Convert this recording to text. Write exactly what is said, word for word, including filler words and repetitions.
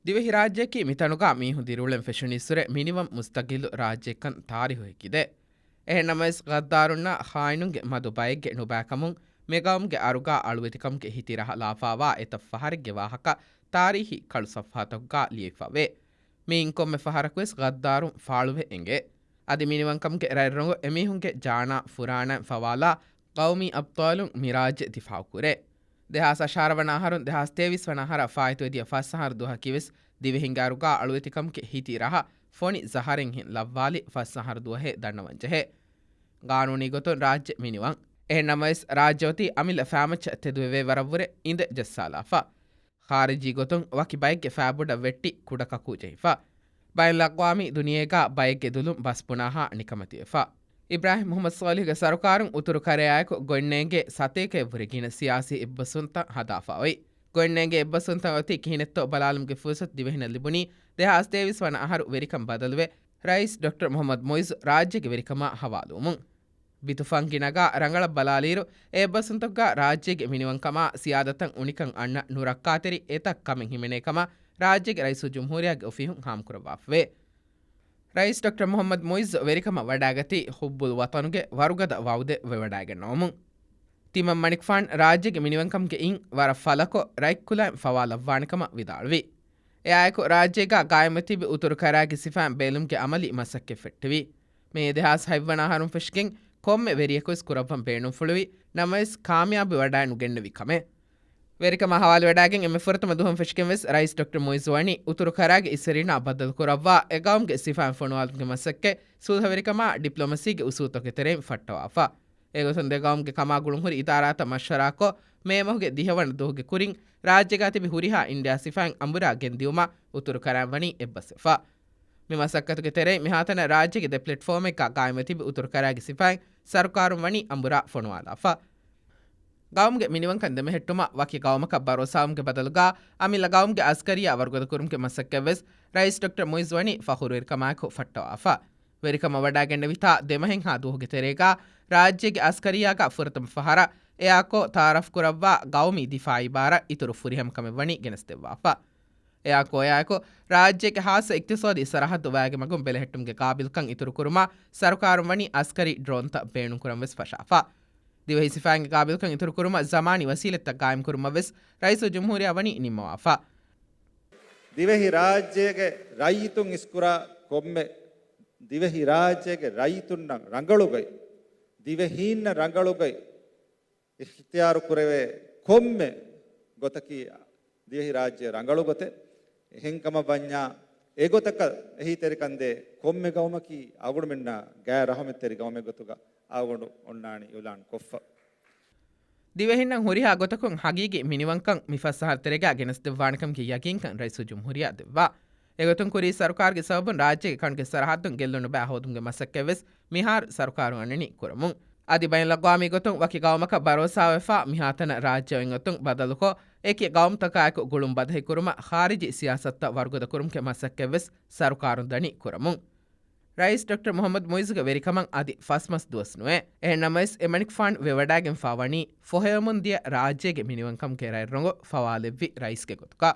ދިވެހިރާއްޖެއަކީ މިތަނުގާ މީހުން ދިރިއުޅެން ފެށުނީއްސުރެ މިނިވަން މުސްތަގިއްލު ރާއްޖެއެއްކަން ތާރީހު ހެކިދޭ. އެހެންނަމަވެސް، ޣައްދާރުންނާ ޚާއިނުންގެ މަދު ބައެއްގެ ނުބައިކަމުން މި ގައުމުގެ އަރުގާ އަޅުވެތިކަމުގެ ހިތި ރަހަ ލާފާވާ އެތައް ފަހަރެއްގެ ވާހަކަ ތާރީހީ ކަޅު ސަފްހާތަކުގާ ލިޔެފަވޭ. މިއިން ކޮންމެ ފަހަރަކުވެސް ޣައްދާރުން ފާޅުވެ އެނގޭ. އަދި މިނިވަންކަމުގެ ރަތް ރޮނގު އެމީހުންގެ ޖާނާ ފުރާނައިން ފަވާލާ ގައުމީ އަބްޠާލުން މި ރާއްޖެ ދިފާއުކުރޭ. ދެހާސް އަށާރަ ވަނަ އަހަރުން ދެހާސް ތޭވީސް ވަނަ އަހަރަށް ފާއިތުވެދިޔަ ފަސް އަހަރު ދުވަހަކީވެސް ދިވެހިންގެ އަރުގާ އަޅުވެތިކަމުގެ ހިތި ރަހަ ފޮނި ޒަހަރެއްހެން ލައްވާލި ފަސް އަހަރު ދުވަހޭ ދަންނަވަންޖެހޭ. ގާނޫނީ ގޮތުން ރާއްޖެ މިނިވަން. އެހެންނަމަވެސް، ރާއްޖެ އޮތީ އަމިއްލަ ފައިމައްޗަށް ތެދުވެވޭ ވަރަށްވުރެ އިނދެ ޖައްސާލާފަ. ޚާރިޖީ ގޮތުން ވަކި ބައެއްގެ ފައިބޮޑަށް ވެއްޓި ކުޑަކަކޫ ޖެހިފަ. ބައިންލައްޤަވާމީ ދުނިޔޭގާ ބައެއްގެ ދުލުން ބަސްބުނާހާ ނިކަމެތިވެފަ. އިބްރާހިމް މުޙައްމަދު ޞާލިޙުގެ ސަރުކާރުން އުތުރު ކަރަޔާއެކު ގޮތްނޭނގޭ ސަތޭކައެއްވުރެ ގިނަ ސިޔާސީ އެއްބަސްވުންތައް ހަދާފަ އޮތް. ގޮތްނޭނގޭ އެއްބަސްވުންތައް އޮތީ ކިހިނެއްތޯ ބަލާލުމުގެ ފުރުސަތު ދިވެހިންނަށް ލިބުނީ ދެހާސް ތޭވީސް ވަނަ އަހަރު ވެރިކަން ބަދަލުވެ، ރައީސް ޑޮކްޓަރ މުޙައްމަދު މުޢިއްޒު ރާއްޖޭގެ ވެރިކަމާ ހަވާލުވުމުން. ބިތުފަންގި ނަގާ ރަނގަޅަށް ބަލާލިއިރު، އެ އެއްބަސްވުންތަކުގާ ރާއްޖޭގެ މިނިވަންކަމާ ސިޔާދަތަށް އުނިކަން އަންނަ ނުރައްކާތެރި އެތައް ކަމެއް ހިމެނޭ ކަމަށް ރާއްޖޭގެ ރައީސުލްޖުމްހޫރިއްޔާގެ އޮފީހުން ހާމަކުރައްވާފަވޭ. ރައީސް ޑޮކްޓަރ މުޙައްމަދު މުޢިއްޒު ވެރިކަމަށް ވަޑައިގަތީ ޙުއްބުލް ވަޠަނުގެ ވަރުގަދަ ވަޢުދެއް ވެވަޑައިގަންނަވަމުން. ތިމަން މަނިކުފާން ރާއްޖޭގެ މިނިވަންކަމުގެ އިން ވަރަށް ފަލަކޮށް ރަތްކުލައިން ފަވާލައްވާނެ ކަމަށް ވިދާޅުވި. އެއާއެކު ރާއްޖޭގާ ގާއިމްވެ ތިބި އުތުރު ކަރައިގެ ސިފައިން ބޭލުމުގެ އަމަލީ މަސައްކަތް ފެއްޓެވި. މިއީ ދެހާސް ހަތް ވަނަ އަހަރުން ފެށިގެން ކޮންމެ ވެރިޔަކުވެސް ކުރައްވަން ބޭނުންފުޅުވި ނަމަވެސް، ކާމިޔާބީ ވަޑައި ނުގެންނެވި ކަމެއް. ވެރިކަމާ ހަވާލުވެވަޑައިގެން އެންމެ ފުރަތަމަ ދުވަހުން ފެށިގެން ވެސް ރައީސް ޑޮކްޓަރ މުޢިއްޒު ވަނީ އުތުރު ކަރައިގެ އިސްރީނާ ބައްދަލުކުރައްވާ އެ ގައުމުގެ ސިފައިން ފޮނުވާލުމުގެ މަސައްކަތް ސުލްހަވެރިކަމާ ޑިޕްލޮމަސީގެ އުސޫލުތަކުގެ ތެރެއިން ފައްޓަވާފަ. އެގޮތުން ދެ ގައުމުގެ ކަމާ ގުޅުންހުރި އިދާރާތައް މަޝްވަރާކޮށް، މޭ މަހުގެ ދިހަ ވަނަ ދުވަހުގެ ކުރިން ރާއްޖޭގާ ތިބި ހުރިހާ އިންޑިއާ ސިފައިން އަނބުރާ ގެންދިއުމަށް އުތުރު ކަރައިން ވަނީ އެއްބަސްވެފަ. މި މަސައްކަތުގެ ތެރެއިން މިހާތަނަށް ރާއްޖޭގެ ދެ ޕްލެޓްފޯމެއްގާ ގާއިމްވެ ތިބި އުތުރު ކަރައިގެ ސިފައިން ސަރުކާރުން ވަނީ އަނބުރާ ފޮނުވާލާފަ. ގައުމުގެ މިނިވަންކަން ދެމެހެއްޓުމަށް ވަކި ގައުމަކަށް ބަރޯސާވުމުގެ ބަދަލުގާ އަމިއްލަ ގައުމުގެ އަސްކަރިއްޔާ ވަރުގަދަކުރުމުގެ މަސައްކަތްވެސް ރައީސް ޑޮކްޓަރ މުޢިއްޒު ވަނީ ފަޚުރުވެރިކަމާއެކު ފައްޓަވާފަ. ވެރިކަމަށް ވަޑައިގެންނެވިތާ ދެމަހެއްހާ ދުވަހުގެ ތެރޭގާ ރާއްޖޭގެ އަސްކަރިއްޔާގާ ފުރަތަމަ ފަހަރަށް އެއާކޮށް ތަޢާރަފްކުރައްވާ ގައުމީ ދިފާޢީ ބާރަށް އިތުރު ފުރިހަމަކަމެއް ވަނީ ގެނެސްދެއްވާފަ. އެއާކޮށް އެއާއެކު ރާއްޖޭގެ ހާއްސަ އިޤްތިޞާދީ ސަރަޙައްދު ވައިގެ މަގުން ބެލެހެއްޓުމުގެ ގާބިލްކަން އިތުރުކުރުމަށް ސަރުކާރުން ވަނީ އަސްކަރީ ޑްރޯންތައް ބޭނުންކުރަން ވެސް ފަށާފަ. ދިވެހި ސިފައިންގެ ގާބިލްކަން އިތުރުކުރުމަށް ޒަމާނީ ވަސީލަތްތައް ގާއިމްކުރުމަށް ވެސް ރައީސުލްޖުމްހޫރިއްޔާ ވަނީ ނިންމަވާފަ. ދިވެހި ރާއްޖޭގެ ރައްޔިތުން އިސްކުރާ ކޮންމެ، ދިވެހި ރާއްޖޭގެ ރައްޔިތުންނަށް ރަނގަޅުގައި، ދިވެހީންނަށް ރަނގަޅުގައި އިޚްތިޔާރު ކުރެވޭ ކޮންމެ ގޮތަކީ ދިވެހި ރާއްޖެ ރަނގަޅު ގޮތެއް. އެހެންކަމަށް ވަންޏާ، އެގޮތަކަށް އެހީތެރިކަންދޭ ކޮންމެ ގައުމަކީ އަޅުގަނޑުމެންނާ ގާތް ރަޙުމަތްތެރި ގައުމެއް ގޮތުގަ އަޅުގަނޑު އޮންނާނީ އިޢުލާން ކޮށްފަ. ދިވެހިންނަށް ހުރިހާ ގޮތަކުން ހަގީގީ މިނިވަންކަން މި ފަސް އަހަރު ތެރޭގާ ގެނެސްދެއްވާނެކަމުގެ ޔަގީންކަން ރައީސުލްޖުމްހޫރިއްޔާ ދެއްވާ. އެގޮތުން ކުރީ ސަރުކާރުގެ ސަބަބުން ރާއްޖޭގެ ކަނޑުގެ ސަރަޙައްދުން ގެއްލުން ނުބައި ހޯދުމުގެ މަސައްކަތްވެސް މިހާރު ސަރުކާރުން އަންނަނީ ކުރަމުން. އަދި ބައިންލައްޤަވާމީ ގޮތުން ވަކި ގައުމަކަށް ބަރޯސާވެފާ މިހާތަނަށް ރާއްޖެ އޮތްގޮތުން ބަދަލުކޮށް، އެކި ގައުމުތަކާއެކު ގުޅުން ބަދަހިކުރުމަށް ޚާރިޖީ ސިޔާސަތުތައް ވަރުގަދަކުރުމުގެ މަސައްކަތްވެސް ސަރުކާރުން ދަނީ ކުރަމުން. ރައީސް ޑޮކްޓަރ މުޙައްމަދު މުޢިއްޒުގެ ވެރިކަމަށް އަދި ފަސް މަސް ދުވަސް ނުވޭ. އެހެންނަމަވެސް، އެމަނިކުފާނު ވެވަޑައިގެންފާ ވަނީ ފޮހެވެމުންދިޔަ ރާއްޖޭގެ މިނިވަންކަމުގެ ރަތް ރޮނގު ފަވާލެއްވި ރައީސްގެ ގޮތުގަ.